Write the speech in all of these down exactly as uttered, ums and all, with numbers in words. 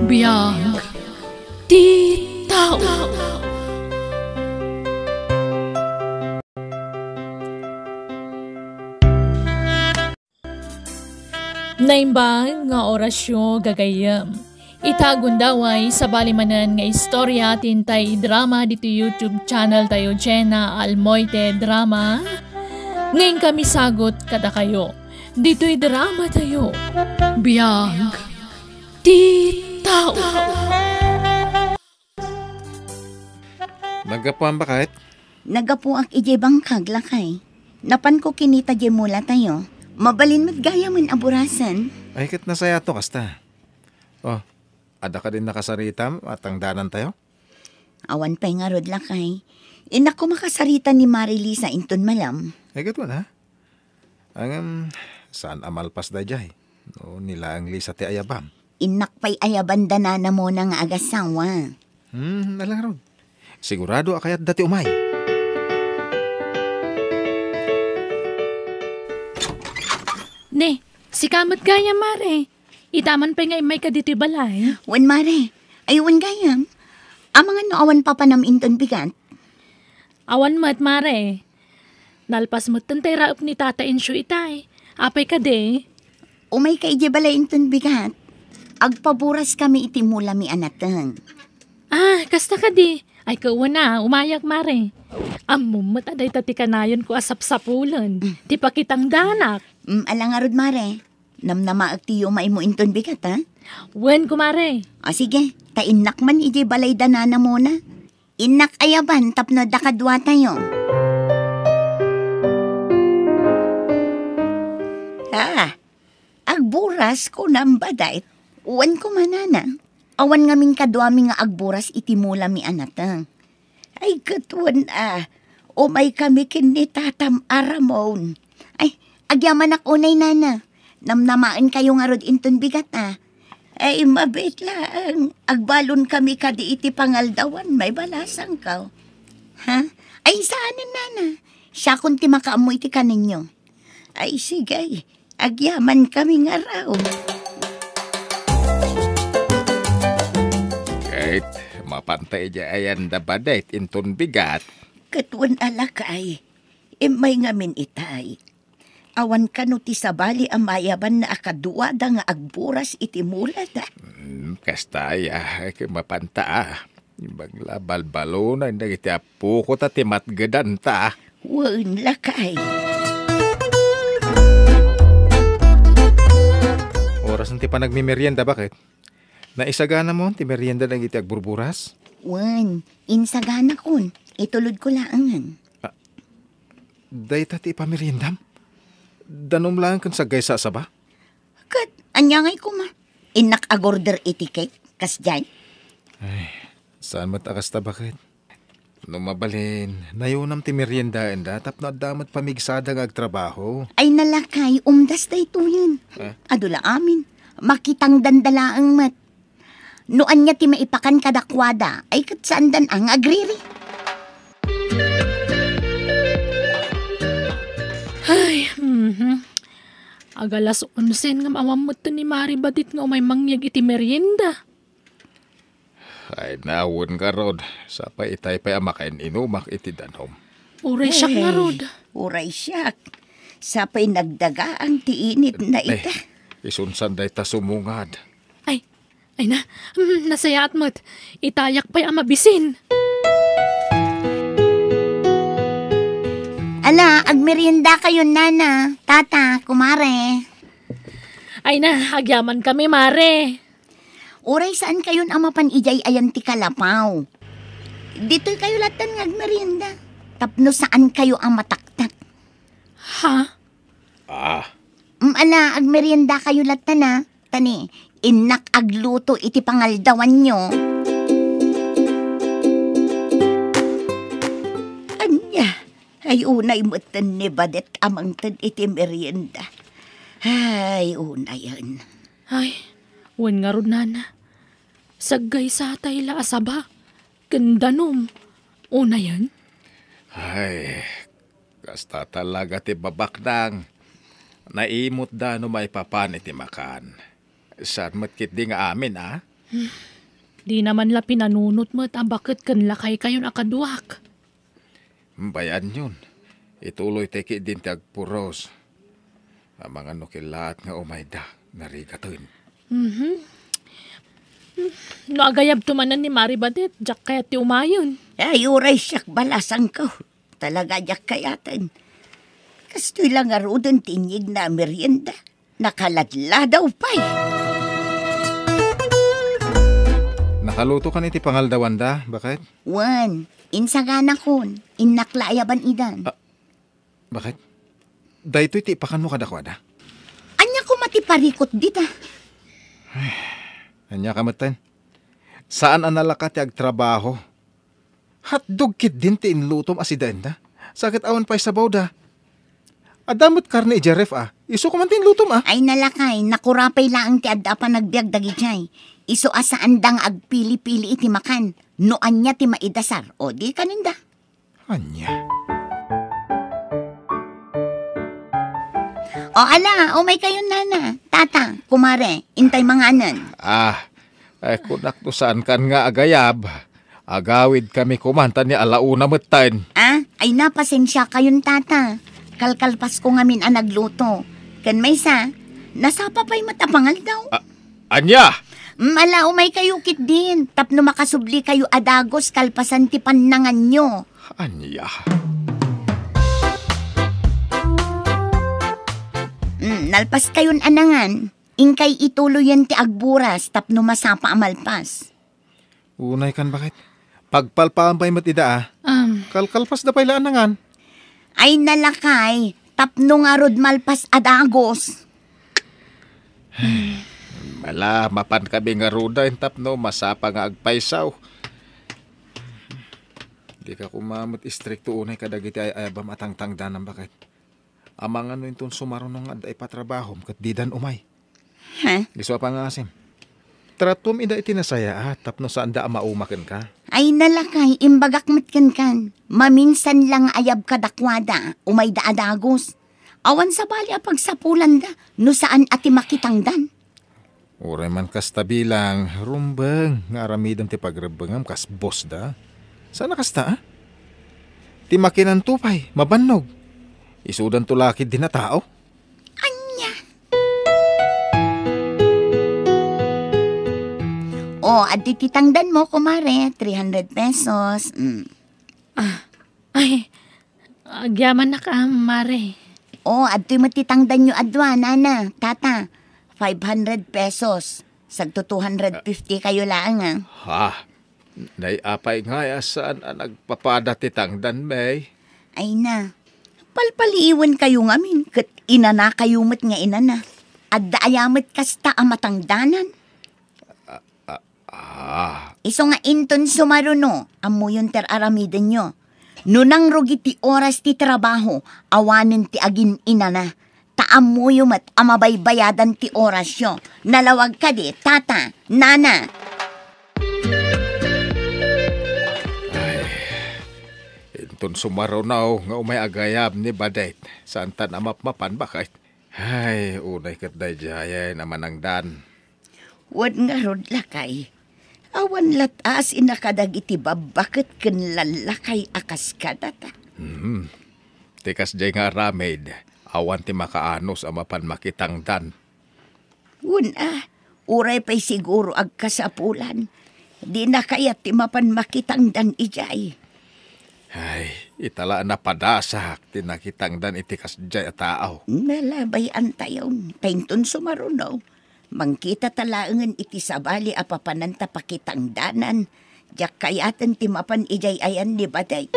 Biag ti tao. Naimbag nga orasyo, gagayyem. Ita gundaway, sabali manen nga istorya ti intay idrama ditoy YouTube channel tayo, Jenna Almoite Drama. Nga inkami sagut kadakayo ditoy drama tayo. Biag ti tao. Naggapuan ba, Kate? Naggapuak idiay bangkag, lakay. Napanko kinita diay mula tayo. Mabalin met gayamen a burasen. Ay, ket nasayaat no kasta. Oh, adda kadin nakasaritam a tangdanan tayo? Awan pay ngarud, lakay. Innak koma kasarita ni Mari Lisa inton malam. Ay, ket wen, ha? Ngem, saan a malpas daydiay? No, ni laeng Lisa ti ayabam. Innak pay ayabanda nana Mona nga agasawa. Hmm, ala ngarud. Sigurado a kayatda ti umay. Ne, sika met gayam, Mare. Ita man pay nga immayka ditoy balay. Wen, Mare. Ay, wen gayam. Amangan no awan papanam inton bigat? Awan met, Mare. Nalpas metten tay raep ni Tata Encio itay. Apay kadi? Umayka idiay balay inton bigat. Agpaburas kami iti mulami a nateng. Ah, kasta kadi? Ay, kauna, umayak, Mare. Ammom met a dayta ti kanayonko a sapsapulen. Mm. Ti pakitangdanak. Mm, ala ngarud, Mare. Namnamaek ti yumaymo inton bigat, ha? Wen, kumare. O, sige. Ta innak man idiay balayda nana Mona. Innak ayaban tapno adda kaduatayo. Ah, agburas, kunam, badet. Wen koma, nana. Awan ngamin kaduami nga agburas iti mulami a nateng. Ay, ket wen a, umaykami ken ni tatam a Ramon. Ay, agyamanak unay, nana. Namnamaenkayo ngarud inton bigat a. Ay, mabiit laeng. Agbalonkami kadi iti pangaldawan, maibalasangko. Ha? Ay, saanen, nana. Siakon ti makaammo iti kaninyo. Ay, sige. Agyamankami ngarud. Ket, mapanta idiay ayanda, badet, inton bigat. Ket wen a, lakay, immay ngamin itay. Awan kano ti sabali a mayabanna a kaduada nga agburas iti mulada? Hmm, kasta aya, ket mapanta a. Imbag la balbalonay dagiti apokota ti matgedanta. Wen, lakay. Orasen ti panagmemerienda, baket? Naisaganamon ti merienda dagiti agburburas? Wen, insaganakon. Itulodko laengen. Ah, dayta ti ipameriendam? Danum laeng ken saggaysa a saba? Ket ania ngay koma? Innak agorder iti cake, kasdiay? Ay, saan met a kasta, baket? No mabalin, nayonam ti meriendaenda tapno adda met pamigsada nga agtrabaho. Ay, nalakay, umdas daytoyen. Ah? Adu la amin. Makitangdanda laeng met. No ania ti maipakan kadakuada, ay ket saandan a nga agriri. Ay, mhm. Agalas onsen ngem awan met ni Mari Badit nga umay mangyeg iti merienda. Ay, nawen ngarud, sapay itay pay a makain-inumak iti danum. Uray siak ngarud. Uray siak. Sapay nagdagaang ti init na ita. Isunsan dayta sumungad. Ay, ay na, mm, nasayaat met. Itayak pay a mabisin. Ala, agmerienda kayon, nana, tata, kumare. Ay na, agyamankami, mare. Uray saan kayon a mapan idiay ayan ti kalapaw. Ditoy kayo lattan nga agmerienda. Tapno saan kayo a mataktak. Ha? Ah. Mm, ala, agmerienda kayo lattan, a. Tani, innak agluto iti pangaldawanyo. Ania, ay unay metten ni Badet a mangted iti merienda. Ay, unayen. Ay, wen ngarud, nana. Saggaysatay la a saba ken danum. Unayen? Ay, kasta talaga ti babaknang. Naimutda no maipapan iti makan. Saan met ketdi nga amin, a? Di naman la pinanunot met a baket ken lakaykayon a kaduak. Bayanyon, ituloy ti ketdin ti agpuros. Amangan no kellaat nga umayda, narigaten. Mhm. No agayabto manen ni Mari Badet, diak kayat ti umayen. Ay, uray siak balasangko. Talaga diak kayaten. Kastoy la ngaruden ti inyegna a merienda. Nakaladladaw pay. Nakalutokan iti pangaldawanda, baket? Wen, insaganakon, innak la ayaban idan. Ah, baket? Daytoy ti ipakanmo kadakuada? Ania koma ti parikut dita? Ania ka metten? Saan a nalaka ti agtrabaho. Hotdog ketdin ti inlutom a sidaenda. Sa ket awan pay sabawda. Adda met karne idiay ref a. Isu koma ti inlutom a. Ay nalakay, nakurapay laeng ti adda a panagbiag dagidiay. Isu a saanda nga agpili-pili iti makan. No ania ti maidasar, o di kanenda. Ania? O ala, umay kayon nana, tata, kumare, intay manganen. Ah, ay, kunak no saan kan nga agayab. Agawid kami kuman ta ni alauna metten. Ah, ay napasensia kayon tata. Kalkalpasko ngamin a nagluto. Ken maysa, nasapa pay met a pangaldaw. Ah, ania? Mala, umay kayo ketdin, tapno makasubli kayo a dagus kalpasan ti pannanganyo. Ania? Mm, nalpas kayon a nangan, inkay ituloyen ti agburas tapno masapa a malpas. Unay kan baket. Pagpalpaan pay met ida a. Am. Kalkalpas da pay la a nangan. Ay nalakay, tapno ngarud malpas a dagus. Mala, mapan kami ngaruden tapno masapa nga agpaysaw. Dika koma met istrikto unay kadagiti ay-ayabam a tangtangdanan baket. Amangan no inton sumaruno nga adda ipatrabahom ket didan umay. Ha? Isu a pangasim. Tratuem ida iti nasayaat tapno saanda a mauma kenka. Ay nalakay, imbagak met kenkan. Maminsan la nga ayab kadakuada, umayda a dagus. Awan sabali a pagsapulanda no saan a ti makitangdan. Uray man kasta bilang, rumbeng nga aramidem ti pagrebbengam kas boss da. Saan a kasta, a? Ti makinanto pay, mabannog. Isudanto la ketdin a tao. Ania? O, adtoy ti tangdanmo, kumare, three hundred pesos. Mm. Ah, ay, agyamannak a, mare. O, adtoy met ti tangdanyo a dua, nana, tata. Five hundred pesos. Sagto two hundred fifty kayo laeng, a. Ha? Nay apay ngay a saan a nagpapada ti tangdan, May? Ay na, palpaliiwen kayo ngamin ket inana kayo met nga inana. Adda aya met kasta a matangdanan? Ah, ah, ah. Isu nga inton sumaruno, ammoyon ti ar-aramidenyo. No nangrugi ti oras ti trabaho, awanen ti agin-inana. Ta ammoyo met a mabaybayadan ti orasyo. Nalawag kadi, tata, nana? Ay, inton sumaruno nga umay agayab ni Badet, saantan a mapmapan, baket? Ay, unay ket daydiayen a manangdan. Wen ngarud, lakay, awan lat-as inakadagiti babbaket ken lallakay a kaskadata. Hmm. Ti kasdiay nga aramid, awan ti makaanus a mapan makitangdan. Wen a, uray pay siguro agkasapulan, dina kayat ti mapan makitangdan idiay. Ay, ita la a napadasak ti nakitangdan iti kasdiay a tao. Nalabay antayon, ta inton sumaruno, mangkitata laengen iti sabali a papananta pakitangdanan. Diak kayaten ti mapan idiay ayan ni Badet.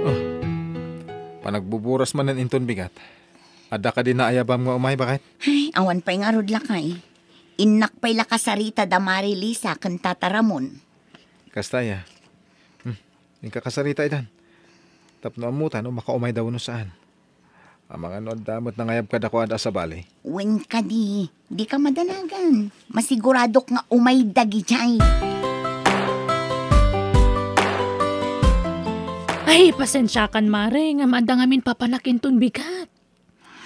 Oh, panagbuburas manen inton bigat. Adda kadi naayabam nga umay, baket? Ay, awan pay ngarud, lakay. Innak pay la kasarita da Mari Lisa ken Tata Ramon. Kasta aya. Hmm. Inka kasarita idan. Tapno ammotan no makaumayda wenno saan. Amangan no adda met nangayab kadakuada a sabali. Wen kadi, dika madanagan. Masiguradok nga umay dagidiay. Ay, pasensiakan, Mare, ngem adda ngamin papanak inton bigat.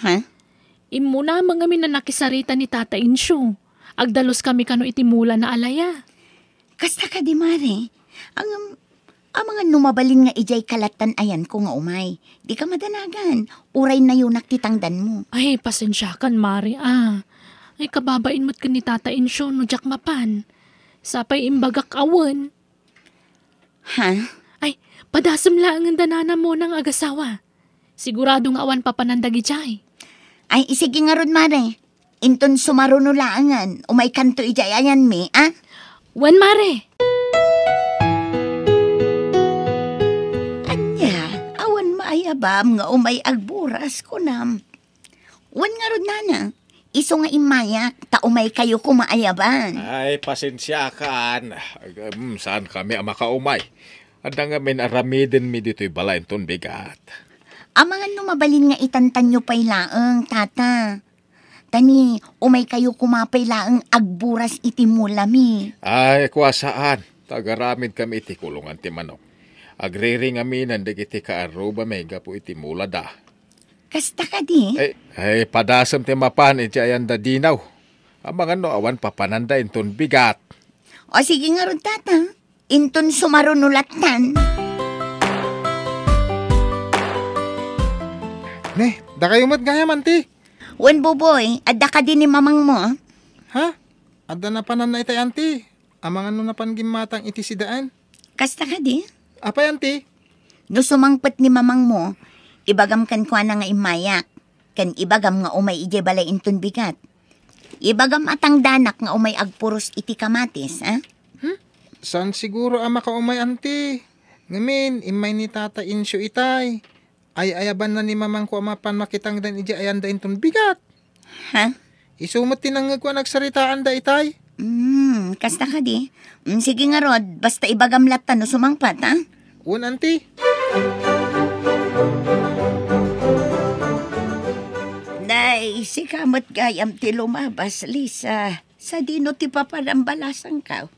Ha? Immuna met ngamin a nakisarita ni Tata Incio. Agdaluskami kano iti mulana a laya. Kasta kadi, Mare. Ngem, amangan no mabalin nga idiay ka lattan ayanko nga umay. Dika madanagan. Uray nayunak ti tangdanmo. Ay, pasensiakan, Mare, a. Ay, kababain met ken ni Tata Incio no diak mapan. Sapay imbagak a wen. Ha? Ay, padasem laengen da Nana Mona nga agasawa. Sigurado nga awan papanan dagidiay. Ay, isigi ngarud, Mare. Inton sumaruno laengen, umaykanto idiay ayanmi, a? Wen, Mare. Ania, awan maayabam nga umay agburas, kunam? Wen ngarud, Nana. Isu nga immayak, ta umaykayo koma ayaban. Ay, pasensiakan. Ag-, em, saankami a makaumay. Adda ngamin aramidenmi ditoy balay inton bigat. Amangan no mabalin nga itantanyo pay laeng, Tata. Ta ni, umaykayo koma pay laeng agburas iti mulami. Ay, kua saan. Ta agaramidkami iti kulongan ti manok. Agriringaminen dagiti kaarrubami gapu iti mulada. Kasta kadi? Ay, ay, padasem ti mapan iti ayanda dinaw. Amangan no awan papananda inton bigat. O, sige ngarud, Tata. Inton sumaruno lattan. Ne, dakayo met gayam, anti? Wen, Buboy, adda kadi ni mamangmo? Ha? Adda napananna itay, anti? Amangan no napan gimmatang iti sidaan? Kasta kadi? Apay, anti? No sumangpet ni mamangmo, ibagam kenkuana nga immayak, ken ibagam nga umay idiay balay inton bigat. Ibagam a tangdanak nga umay agpuros iti kamatis, a? Hmm? Saan siguro a makaumay, anti? Ngamin, immay ni Tata Incio itay. Ay-ayabanna ni mamangko a mapan makitangdan idiay ayanda inton bigat. Ha? Isu met ti nangngegko a nagsaritaanda itay. Hmm, kasta kadi? Hmm, sige ngarud, basta ibagam latta no sumangpet, ha? Wen, anti. Nay, sika met gayam ti lumabas, Lisa. Sadino ti papanam balasangko?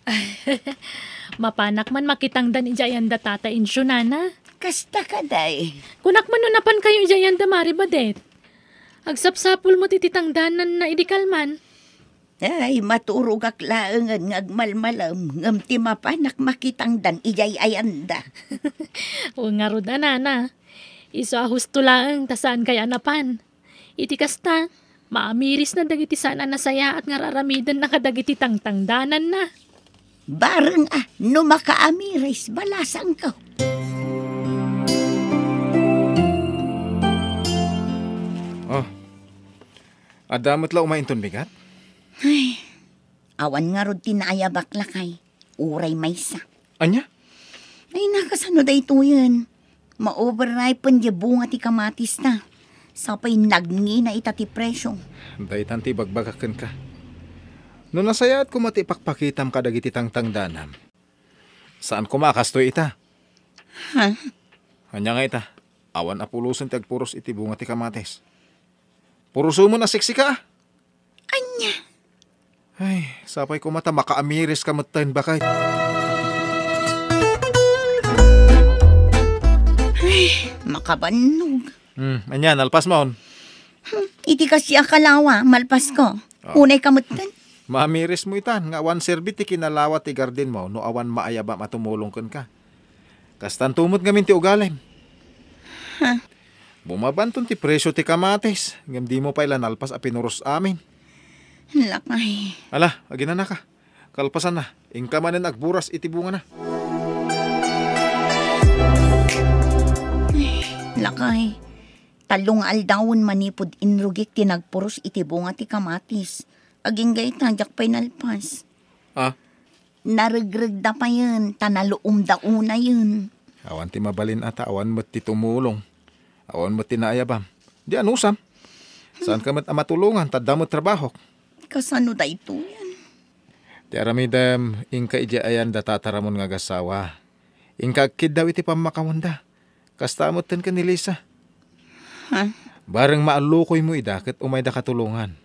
Mapanak man makitangdan idiay ayanda Tata Incio, Nana. Kasta kadi? Kunak man no napankayo idiay ayanda Mare Badet. Agsapsapul met iti tangdananna idi kalman. Ay, maturogak laengen nga agmalmalem, ngem ti mapanak makitangdan idiay ayanda. O ngarud a, Nana. Isu a husto laeng ta saankay a napan. Iti kasta, maamirisna dagiti saan a nasayaat nga ar-aramidenna kadagiti tangtangdananna. Bareng a, no makaamiris, balasangko. Oh. Adda met la umay inton bigat? Ay, awan ngarud ti naayabak, lakay. Uray maysa. Ania? Ay, nakasano daytoyen? Ma-overripen diay bunga ti kamatista. Sapay nagngina ita ti presio. Daytan ti ibagbagak kenka. No nasayaat koma ti ipakpakitam kadagiti tangtangdanam, saan koma a kastoy ita. Ha? Ania nga ita? Awan a pulosen ti agpuros iti bunga ti kamatis. Purosemon a siksika. Ania? Ay, sapay koma ta makaamiriska metten, baket. Ay, makabannog. Hmm, ania, nalpasmon? Hmm, iti kasdiak a lawa, malpasko. Ah. Unayka metten. Maamirismo itan nga awan serbi ti kinalawa ti gardenmo no awan maayabam a tumulong kenka. Kastanto met ngamin ti ugalim. Ha? Bumabanton ti presio ti kamatis, ngem dimo pay la nalpas a pinuros amin. Lakay. Ala, aginanaka. Kalpasanna, inka manen agburas iti bungana. Ay, lakay. Tallo nga aldawen manipud inrugik ti nagpuros iti bunga ti kamatis. Agingga ita, diak pay nalpas. Ah? Naregregda payen, ta naluomda unayen. Awan ti mabalin a ta awan met ti tumulong. Awan met ti naayabam. Di anusam. Saanka met a matulongan, ta adda met trabahok. Kasano daytoyen? Ti aramidem, inka idiay ayan da tataramon nga agasawa. Inka agkiddaw iti pammakawenda. Kasta metten ken ni Lisa. Ha? Bareng maallukoymo ida ket umayda katulongan.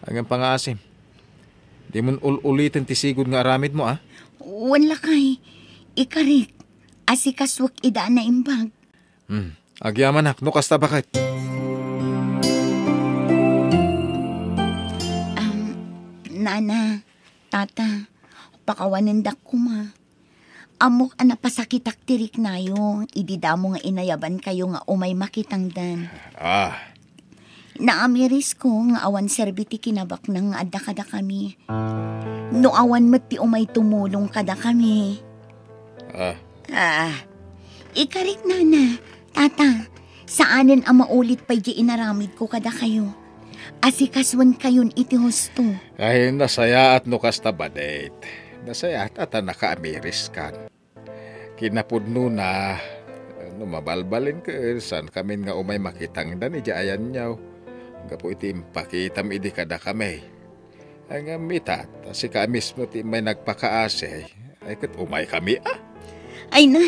Ngem pangaasim, dimon ul-uliten ti sigud nga aramidmo, a? Wen lakay, ikarik, asikasuek ida a naimbag. Hmm. Agyamanak, no kasta baket. Am, Nana, Tata, pakawanendak koma. Ammok a napasakitak ti riknayo idi damo nga inayabankayo nga umay makitangdan. Ah. Naamirisko nga awan serbi ti kinabaknang nga adda kadakami. No awan met ti umay tumulong kadakami. Ah. Ah, ikarik, Nana, Tata, saanen a maulit pay diay inaramidko kadakayo. Asikasuenkayon iti husto. Ay, nasayaat no kasta, Badet. Nasayaat a ta nakaamiriskan. Kinapudnona, no mabalbalinka, saankamin nga umay makitangdan idiay ayanyo. Gapu iti impakitam idi kadakami. Ay ngem ita, ta sika mismo ti immay nagpakaasi, ay ket umaykami, a? Ay na,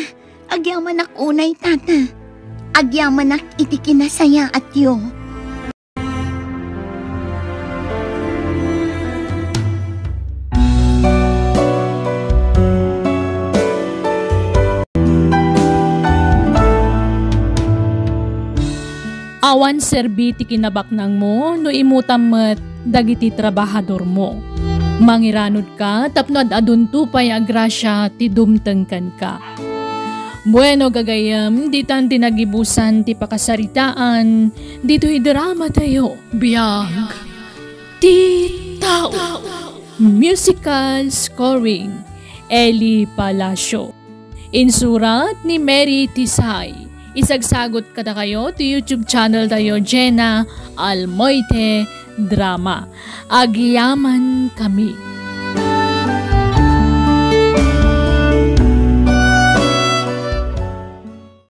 agyamanak unay, Tata. Agyamanak iti kinasayaatyo. Awan serbi ti kinabaknangmo no imutam met dagiti trabahadormo. Mangiranudka tapno ad-adunto pay a grasia ti dumteng kenka. Bueno, gagayyem, ditan ti nagibusan ti pakasaritaan ditoy dramatayo. Biag ti tao. Musical scoring, Eli Palacio. Insurat ni Mary Tisay. Isagsagot kadakayo ti YouTube channel tayo, Jenna Almoite Drama. Agyamankami.